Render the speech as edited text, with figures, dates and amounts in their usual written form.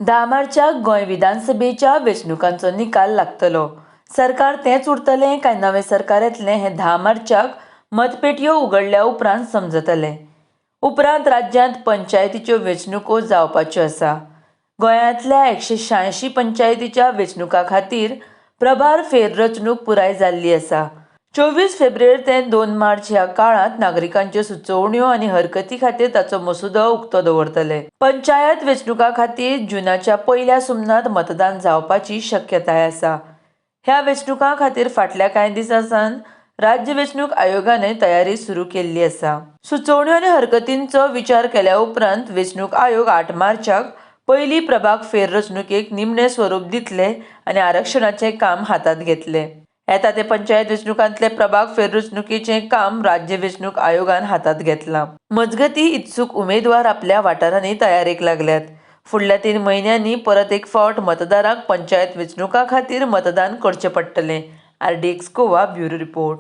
10 मार्चाक गोंय विधानसभेच्या वेंचणुकांचो निकाल लागतलो. सरकार तेंच उरतलें काय नवें सरकार येतलें हें 10 मार्चाक मतपेटयो उगडल्या उपरांत समजतलें. उपरांत राज्यांत पंचायतीच्यो वेंचणुको जावपाच्यो आसा. गोंयांतल्या 186 पंचायतीच्या वेंचणुकां खातीर प्रभार फेररचणूक पुराय जाल्ली आसा. 24 फेब्रेर ते 2 मार्च ह्या काळांत नागरिकांच्यो सुचोवण्यो आनी हरकती खातीर ताचो मसुदो उक्तो दवरतले. पंचायत वेंचणुकां खातीर जुनाच्या पयल्या सुमनात मतदान जावपाची शक्यताय आसा. ह्या वेंचणुकां खातीर फाटल्या कांय दिसां सावन राज्य वेंचणूक आयोगानय तयारी सुरू केल्ली आसा. सुचोवण्यो आनी हरकतींचो विचार केल्या उपरांत वेंचणूक आयोग 8 मार्चाक पयली प्रभाग फेररचणुकेक निमणें स्वरूप दितले आनी आरक्षणाचें काम हातांत घेतले. येता ते पंचायत वेंचणुकांतले प्रभाग फेररचणुकेचें काम राज्य वेंचणूक आयोगान हातांत घेतलां. मजगतीं, इत्सूक उमेदवार आपल्या वाठारांनी तयारेक लागल्यात. फुडल्या 3 म्हयन्यांनी परत एक फावट मतदारांक पंचायत वेंचणुकां खातीर मतदान करचें पडटलें. RDX Goa bureau report.